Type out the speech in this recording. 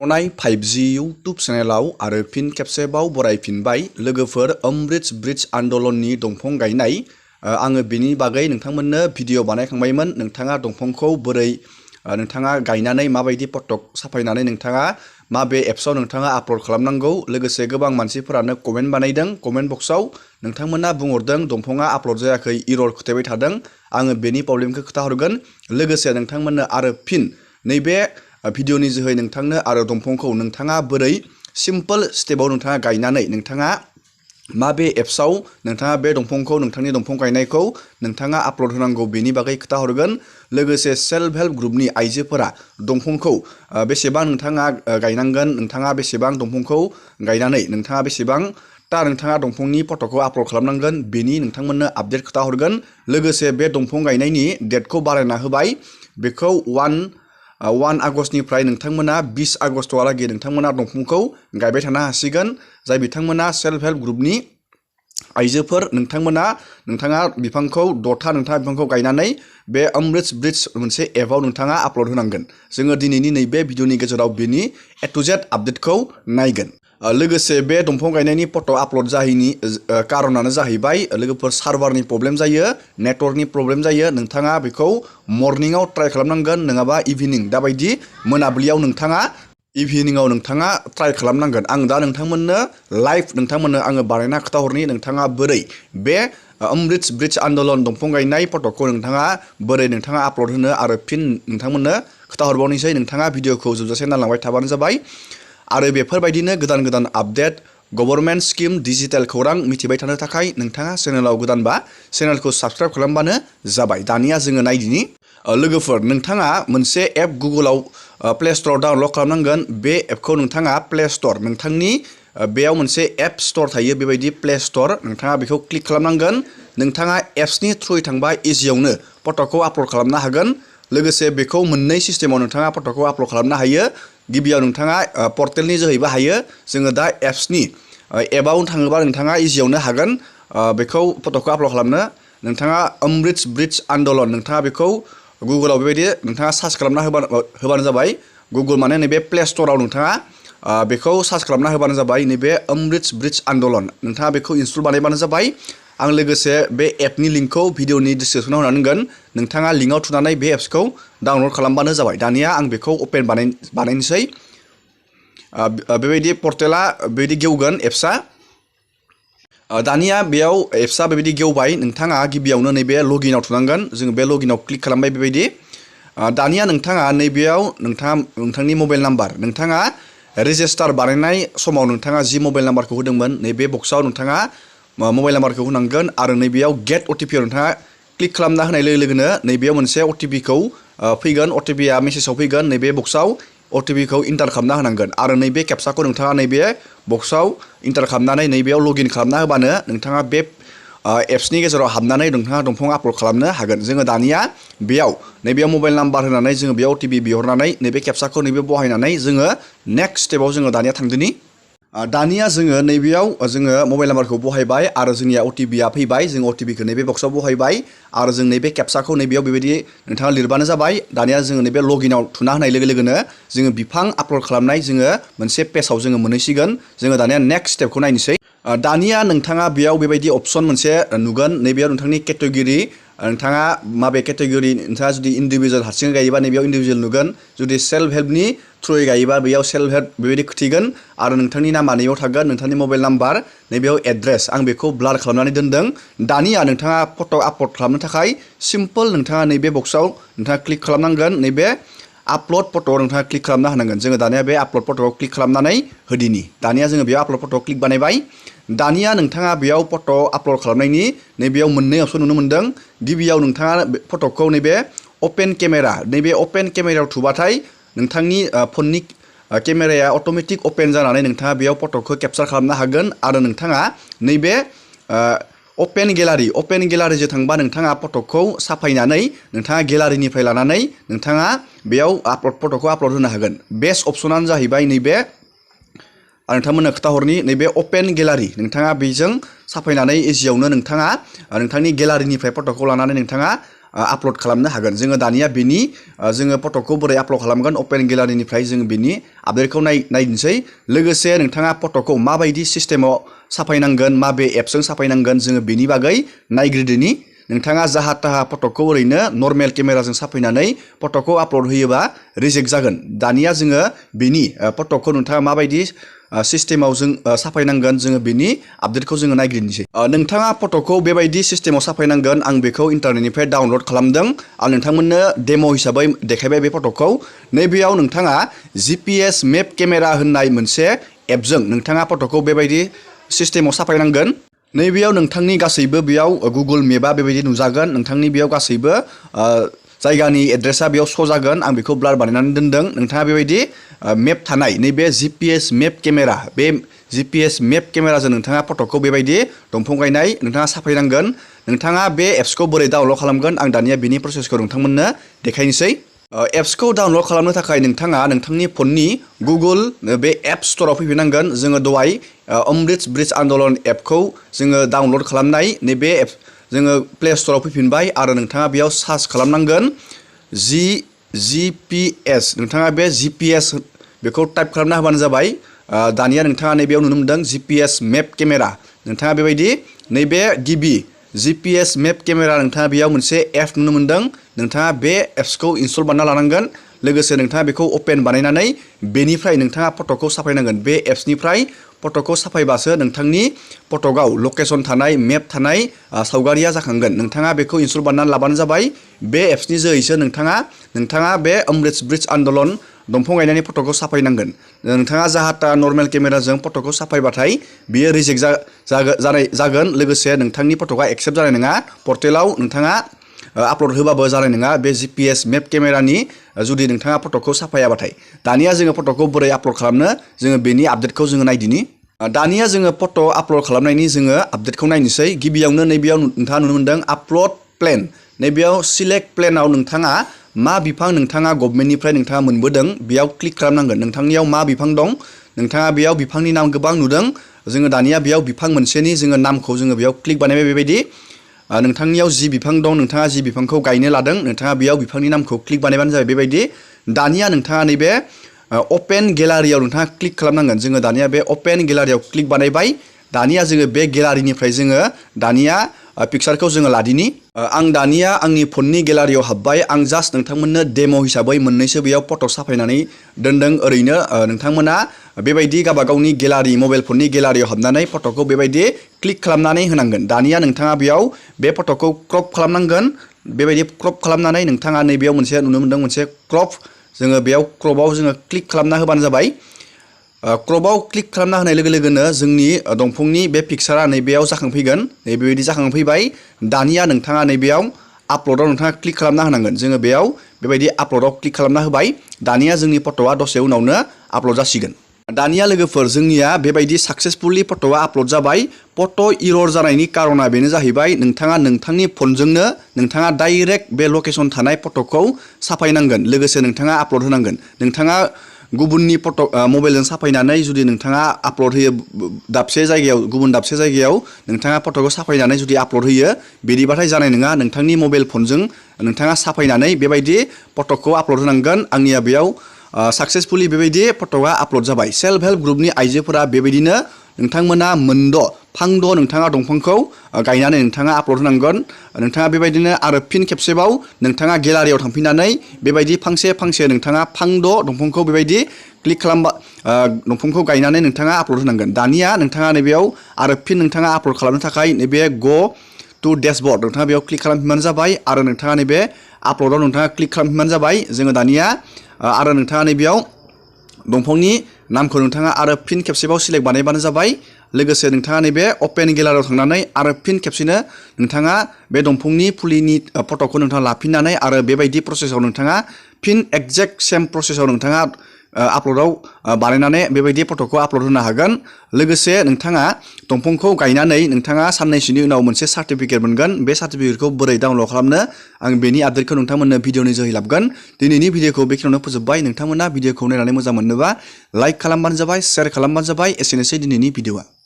अनाय 5G YouTube चेनेलाव आरो फिन खेबसेबाव बरायफिनबाय लोगोफोर अमृत ब्रिज आन्दलननि दंफां गायनाय आङो बेनि बागै नोंथांमोननो भिडिअ बानायखांबायमोन। नोंथाङा दंफांखौ बोरै नोंथाङा गायनानै माबायदि फटक साफायनानै नोंथाङा माबे एप्सआव नोंथाङा आपल'ड खालामनांगौ लोगोसे गोबां मानसिफोरानो कमेन्ट बानायदों। कमेन्ट बक्सआव नोंथांमोना बुंहरदों दंफाङा आपल'ड जायाखै, इरर खोथायबाय थादों। आङो बेनि प्रब्लेमखौ खोन्थाहरगोन। लोगोसे नोंथांमोननो आरो फिन नैबे भिडिअनि जोहै नोंथांनो आरो दंफांखौ नोंथाङा बोरै सिम्पल स्टेपाव नोंथाङा गायनानै नोंथाङा माबे एप्सआव नोंथाङा बे दंफांखौ नोंथांनि दंफां गायनायखौ नोंथाङा आपल'ड होनांगौ बेनि बागै खोन्थाहरगोन। लोगोसे सेल्फ हेल्प ग्रुपनि आइजोफोरा दंफांखौ बेसेबां नोंथाङा गायनांगोन, नोंथाङा बेसेबां दंफांखौ गायनानै नोंथाङा बेसेबां नोंथाङा दंफांनि फट'खौ आपल'ड खालामनांगोन बेनि नोंथांमोननो आपडेट खोन्थाहरगोन। लोगोसे बे दंफां गायनायनि डेटखौ बारायना होबाय। बेखौ 1 आगष्टनिफ्राय नोंथांमोना 20 आगष्टहालागै नोंथांमोना दंफांखौ गायबाय थानो हासिगोन। जाय बिथांमोना सेल्फ हेल्प ग्रुपनि आइजोफोर नोंथाङा बिफांखौ 6था नोंथाङा बिफांखौ गायनानै बे अमृत ब्रिज मोनसे एपआव नोंथाङा आपल'ड होनांगोन। जोङो दिनैनि नैबे भिडिअनि गेजेराव बेनि A to Z आपडेटखौ नायगोन। लोगोसे बे दंफां गायनायनि फट' आपल'ड जायैनि कारनानो जाहैबाय लोगोफोर सार्भारनि प्रब्लेम जायो, नेटवर्कनि प्रब्लेम जायो। नोंथाङा बेखौ मर्निंआव ट्राइ खालामनांगोन, नङाबा इभिनिं दाबायदि मोनाबिलियाव नोंथाङा ट्राइ खालामनांगोन। आं दा नोंथांमोननो लाइभ आङो बानायना खोन्थाहरनि नोंथाङा बोरै बे अमृत ब्रिज आन्दलन दंफां गायनाय फट'खौ नोंथाङा बोरै नोंथाङा आपल'ड होनो आरो फिन नोंथांमोननो खोन्थाहरबावनोसै। नोंथाङा भिडिअखौ जोबजासे नायलांबाय थाबानो जाबाय। आरो बेफोरबायदिनो गोदान आपडेट गभर्नमेन्ट स्किम डिजिटेल खौरां मिथिबाय थानो थाखाय नोंथाङा चेनेलाव गोदानबा चेनेलखौ साबस्क्राइब खालामबानो जाबाय। दानिया जोङो नायदिनि लोगोफोर नोंथाङा मोनसे एप गुगोलाव प्ले स्ट'राव डाउनलड खालामनांगोन। बे एपखौ नोंथाङा प्ले स्ट'र नोंथांनि बेयाव मोनसे एप स्ट'र थायो, बेबायदि प्ले स्ट'र नोंथाङा बेखौ क्लिक खालामनांगोन। नोंथाङा एप्सनि थ्रुयै थांबा इजियावनो फट'खौ आपल'ड खालामनो हागोन। लोगोसे बेखौ मोननै सिस्टेमाव नोंथाङा फट'खौ आपल'ड खालामनो हायो। गिबियाव नोंथाङा पर्टेलनि जोहैबो हायो। जोङो दा एपआव थाङोबा नोंथाङा इजियावनो हागोन बेखौ फट'खौ आपल'ड खालामनो। नोंथाङा अमृत ब्रिज आन्दलन नोंथाङा बेखौ गुगोलाव बेबायदि नोंथाङा सार्च खालामना होबानो जाबाय। गुगोल माने नैबे प्ले स्ट'राव नोंथाङा बेखौ सार्च खालामना होबानो जाबाय। नैबे अमृत ब्रिज आन्दलन नोंथाङा बेखौ इनस्टल बानायबानो जाबाय। आं लोगोसे बे एपनि लिंकखौ भिडिअनि डिसक्रिपसनाव होना दोनगोन। नोंथाङा लिंकआव थुनानै बे एप्सखौ डाउनलड खालामबानो जाबाय। दानिया आं बेखौ अपेन बानायनोसै। बेबायदि पर्टेला बेबायदि गेवगोन एप्सआ। दानिया बेयाव एप्सआ बेबायदि गेवबाय। नोंथाङा गिबियावनो नैबे लगिनाव थुनांगोन। जोङो बे लगिनाव क्लिक खालामबाय बेबायदि। दानिया नोंथाङा नैबेयाव नोंथांनि मबाइल नाम्बार नोंथाङा रेजिस्टार बानायनाय समाव नोंथाङा जि मबाइल नाम्बारखौ होदोंमोन नैबे बक्सआव नोंथाङा मबाइल नाम्बारखौ होनांगोन। आरो नैबेयाव गेट OTP नोंथाङा क्लिक खालामना होनाय लोगो लोगोनो नैबेयाव मोनसे OTPखौ फैगोन। OTPआ मेसेजाव फैगोन। नैबे बक्सआव OTPखौ इन्टार खालामना होनांगोन। आरो नैबे केप्साखौ नोंथाङा नैबे बक्सआव इन्टार खालामनानै नैबेयाव लगइन खालामना होबानो नोंथाङा बे एप्सनि गेजेराव हाबनानै नोंथाङा दंफां आपल'ड खालामनो हागोन। जोङो दानिया नैबेयाव मबाइल नाम्बार होनानै जोङो बेयाव OTP बिहरनानै नैबे केप्साखौ नैबे बहायनानै जोङो नेक्स्ट स्टेपाव जोङो दानिया थांदिनि। दानिया जोङो नैबेयाव जोङो मबाइल नाम्बारखौ बहायबाय आरो जोंनिया OTPआ फैबाय। जों OTPखौ नैबे बक्सआव बहायबाय आरो जों नैबे केप्साखौ नैबेयाव बेबायदि नोंथाङा लिरबानो जाबाय। दानिया जोङो नैबे लगिनाव थुना होनाय लोगो लोगोनो जोङो बिफां आपल'ड खालामनाय जोङो मोनसे पेजाव जोङो मोनहैसिगोन। जोङो दानिया नेक्स्ट स्टेपखौ नायनोसै। दानिया नोंथाङा बेयाव बेबायदि अपसन मोनसे नुगोन। नैबेयाव नोंथांनि केटेगरि नोंथाङा माबे केटेगरि नोंथाङा जुदि इन्डिभिजुवेल हारसिं गायोबा नैबेयाव इन्डिभिजुवेल नुगोन। जुदि सेल्फ हेल्पनि थ्रुयै गायोबा बेयाव सेल्फ हेल्प बेबायदि खोथिगोन। आरो नोंथांनि नामा नैबेयाव थागोन, नोंथांनि मबाइल नाम्बार नैबेयाव एड्रेस आं बेखौ ब्लार खालामनानै दोनदों। दानिया नोंथाङा फट' आपल'ड खालामनो थाखाय सिम्पल नोंथाङा नैबे बक्सआव नोंथाङा क्लिक खालामनांगोन। नैबे आपल'ड फट'आव नोंथाङा क्लिक खालामना होनांगोन। जोङो दानिया बे आपल'ड फट'आव क्लिक खालामनानै होदिनि। दानिया जोङो बेयाव आपल'ड फट'आव क्लिक बानायबाय। दानिया नोंथाङा बेयाव फट' आपल'ड खालामनायनि नैबेयाव मोननै अपसन नुनो मोनदों। गिबियाव नोंथाङा फट'खौ नैबे अपेन केमेरा नैबे अपेन केमेरायाव थुबाथाय नोंथांनि फननि केमेराया अट'मेटिक अपेन जानानै नोंथाङा बेयाव फट'खौ केपचार खालामनो हागोन। आरो नोंथाङा नैबे अपेन गेलारिजों थांबा नोंथाङा फट'खौ साफायनानै नोंथाङा गेलारिनिफ्राय लानानै नोंथाङा बेयाव फट'खौ आपल'ड होनो हागोन। बेस्ट अपसनानो जाहैबाय नैबे नोंथांमोननो खोन्थाहरनि नैबे अपेन गेलारि नोंथाङा बेजों साफायनानै इजियावनो नोंथाङा नोंथांनि गेलारिनिफ्राय फट'खौ लानानै नोंथाङा आपल'ड खालामनो हागोन जोङो दानिया बेनि जोङो फट'खौ बोरै आपल'ड खालामगोन अपेन गेलारिनिफ्राय जोङो बेनि आपडेटखौ नायनोसै लोगोसे नोंथाङा फट'खौ माबायदि सिस्टेमाव साफायनांगोन माबे एप्सजों साफायनांगोन जोङो बेनि बागै नायग्रोदोनि नोंथाङा जाहा थाहा फट'खौ ओरैनो नर्मेल केमेराजों साफायनानै फट'खौ आपल'ड होयोबा रिजेक्ट जागोन दानिया जोङो बेनि फट'खौ नोंथाङा माबायदि सिस्टेमाव जों साफायनांगोन जोङो बेनि आपडेटखौ जोङो नायग्रोनोसै नोंथाङा फट'खौ बेबायदि सिस्टेमाव साफायनांगोन आं बेखौ इन्टारनेटनिफ्राय डाउनल'ड खालामदों आं नोंथांमोननो डेम' हिसाबै देखायबाय बे फट'खौ नैबेयाव नोंथाङा GPS मेप केमेरा होननाय मोनसे एपजों नोंथाङा फट'खौ बेबायदि सिस्टेमाव साफायनांगोन नैबेयाव नोंथांनि गासैबो बेयाव गुगोल मेपआ बेबायदि नुजागोन नोंथांनि बेयाव गासैबो जायगानि एड्रेसा बेयाव श' जागोन आं बेखौ ब्लार बानायनानै दोनदों नोंथाङा बेबायदि मेप थानाय नैबे GPS मेप केमेरा बे GPS मेप केमेराजों नोंथाङा फट'खौ बेबायदि दंफां गायनाय नोंथाङा साफायनांगोन नोंथाङा बे एप्सखौ बोरै डाउनल'ड खालामगोन आं दानिया बेनि प्रसेसखौ नोंथांमोननो देखायनोसै एप्सखौ डाउनल'ड खालामनो थाखाय नोंथाङा नोंथांनि फननि गुगोल बे एप स्ट'राव फैफिननांगोन जोङो दहाय अमृत ब्रिज आन्दलन एपखौ जोङो डाउनल'ड खालामनाय नैबे एप जोङो प्ले स्ट'राव फैफिनबाय आरो नोंथाङा बेयाव सार्च खालामनांगोन GPS नोंथाङा बे GPS बेखौ टाइप खालामना होबानो जाबाय दानिया नोंथाङा नैबेयाव नुनो मोनदों GPS मेप केमेरा नोंथाङा बेबायदि नैबे गिबि GPS मेप केमेरा नोंथाङा बेयाव मोनसे एप नुनो मोनदों नोंथाङा बे एप्सखौ इनस्टल बानायना लानांगोन लोगोसे नोंथाङा बेखौ अपेन बानायनानै बेनिफ्राय नोंथाङा फट'खौ साफायनांगोन बे एप्सनिफ्राय फट'खौ साफायबासो नोंथांनि फट'आव लकेसन थानाय मेप थानाय सावगारिया जाखांगोन नोंथाङा बेखौ इनस्टल बानायनानै लाबानो जाबाय बे एप्सनि जोहैसो नोंथाङा बे अमृत ब्रिज आन्दलन दंफां गायनायनि फट'खौ साफायनांगोन नोंथाङा जाहा थाहा नर्मेल केमेराजों फट'खौ साफायबाथाय बियो रिजेक्ट जागोन लोगोसे नोंथांनि फट'आ एक्सेप्ट जानाय नङा पर्टेलाव नोंथाङा आपल'ड होबाबो जानाय नङा बे GPS मेप केमेरानि जुदि नोंथाङा फट'खौ साफायाबाथाय दानिया जोङो फट'खौ बोरै आपल'ड खालामनो जोङो बेनि आपडेटखौ जोङो नायदिनि दानिया जोङो फट' आपल'ड खालामनायनि जोङो आपडेटखौ नायनोसै गिबियावनो नैबेयाव नोंथाङा नुनो मोनदों आपल'ड प्लेन नैबेयाव सिलेक्ट प्लेनाव नोंथाङा मा बिफां नोंथाङा गभर्नमेन्टनिफ्राय नोंथाङा मोनबोदों बेयाव क्लिक खालामनांगोन नोंथांनियाव मा बिफां दं नोंथाङा बेयाव बिफांनि नाम गोबां नुदों जोङो दानिया बेयाव बिफां मोनसेनि जोङो नामखौ जोङो बेयाव क्लिक बानायबाय बेबायदि नोंथांनियाव जि बिफां दं नोंथाङा जि बिफांखौ गायनो लादों नोंथाङा बेयाव बिफांनि नामखौ क्लिक बानायबानो जाबाय बेबायदि दानिया नोंथाङा नैबे अपेन गेलारियाव नोंथाङा क्लिक खालामनांगोन जोङो दानिया बे अपेन गेलारियाव क्लिक बानायबाय दानिया जोङो बे गेलारिनिफ्राय जोङो दानिया पिक्सारखौ जोङो लादिनि आं दानिया आंनि फननि गेलारियाव हाबबाय आं जास्ट नोंथांमोननो डेम' हिसाबै मोननैसो बेयाव फट' साफायनानै दोनदों ओरैनो नोंथांमोना बेबायदि गावबागावनि गेलारि मबाइल फननि गेलारियाव हाबनानै फट'खौ बेबायदि क्लिक खालामनानै होनांगोन दानिया नोंथाङा बेयाव बे फट'खौ क्रप खालामनांगोन बेबायदि क्रप खालामनानै नोंथाङा नैबेयाव मोनसे नुनो मोनदों मोनसे क्रप जोङो बेयाव क्रपआव जोङो क्लिक खालामना होबानो जाबाय क्रपआव क्लिक खालामना होनाय लोगो लोगोनो जोंनि दंफांनि बे पिक्सारा नैबेयाव जाखांफैगोन नैबेबायदि जाखांफैबाय दानिया नोंथाङा नैबेयाव आपल'डआव नोंथाङा क्लिक खालामना होनांगोन जोङो बेयाव बेबायदि आपल'डआव क्लिक खालामना होबाय दानिया जोंनि फट'आ दसे उनावनो आपल'ड जासिगोन दानिया लोगोफोर जोंनिया बेबायदि साक्सेसफुलि फट'आ आपल'ड जाबाय फट' इरर जानायनि कारना बेनो जाहैबाय नोंथाङा नोंथांनि फनजोंनो नोंथाङा डाइरेक्ट बे लकेसन थानाय फट'खौ साफायनांगोन लोगोसे नोंथाङा आपल'ड होनांगोन नोंथाङा गुबुननि फट' मबाइलजों साफायनानै जुदि नोंथाङा आपल'ड होयो गुबुन दाबसे जायगायाव नोंथाङा फट'खौ साफायनानै जुदि आपल'ड होयो बिदिबाथाय जानाय नङा नोंथांनि मबाइल फनजों नोंथाङा साफायनानै बेबायदि फट'खौ आपल'ड होनांगोन आंनिया बेयाव साक्सेसफुलि बेबायदि फट'आ आपल'ड जाबाय सेल्फ हेल्प ग्रुपनि आइजोफोरा बेबायदिनो नोंथांमोना फांद' नोंथाङा दंफांखौ गायनानै नोंथाङा आपल'ड होनांगोन नोंथाङा बेबायदिनो आरो फिन खेबसेबाव नोंथाङा गेलारियाव थांफिननानै बेबायदि फांसे नोंथाङा फांद' दंफांखौ बेबायदि क्लिक खालामबा दंफांखौ गायनानै नोंथाङा आपल'ड होनांगोन दानिया नोंथाङा नैबेयाव आरो फिन नोंथाङा आपल'ड खालामनो थाखाय नैबे गो टु डेशबर्ड नोंथाङा बेयाव क्लिक खालामफिनबानो जाबाय आरो नोंथाङा नैबे आपल'डआव नोंथाङा क्लिक खालामफिनबानो जाबाय जोङो दानिया आरो नोंथाङा नैबेयाव दंफांनि नामखौ नोंथाङा आरो फिन खेबसेबाव सिलेक्ट बानायबानो जाबाय लोगोसे नोंथाङा नैबे अपेन गेलारियाव थांनानै आरो फिन खेबसेनो नोंथाङा बे दंफांनि फुलिनि फट'खौ नोंथाङा लाफिननानै आरो बेबायदि प्रसेसआव नोंथाङा फिन एक्जेक्ट सेम प्रसेसआव नोंथाङा आपल'डआव बानायनानै बेबायदि फट'खौ आपल'ड होनो हागोन लोगोसे नोंथाङा दंफांखौ गायनानै नोंथाङा साननैसोनि उनाव मोनसे सार्टिफिकेट मोनगोन बे सार्टिफिकेटखौ बोरै डाउनल'ड खालामनो आं बेनि आपडेटखौ नोंथांमोननो भिडिअनि जोहै लाबगोन दिनैनि भिडिअखौ बेखिनियावनो फोजोबबाय नोंथांमोना भिडिअखौ नायनानै मोजां मोनोबा लाइक खालामबानो जाबाय शेयार खालामबानो जाबाय एसेनोसै दिनैनि भिडिअआ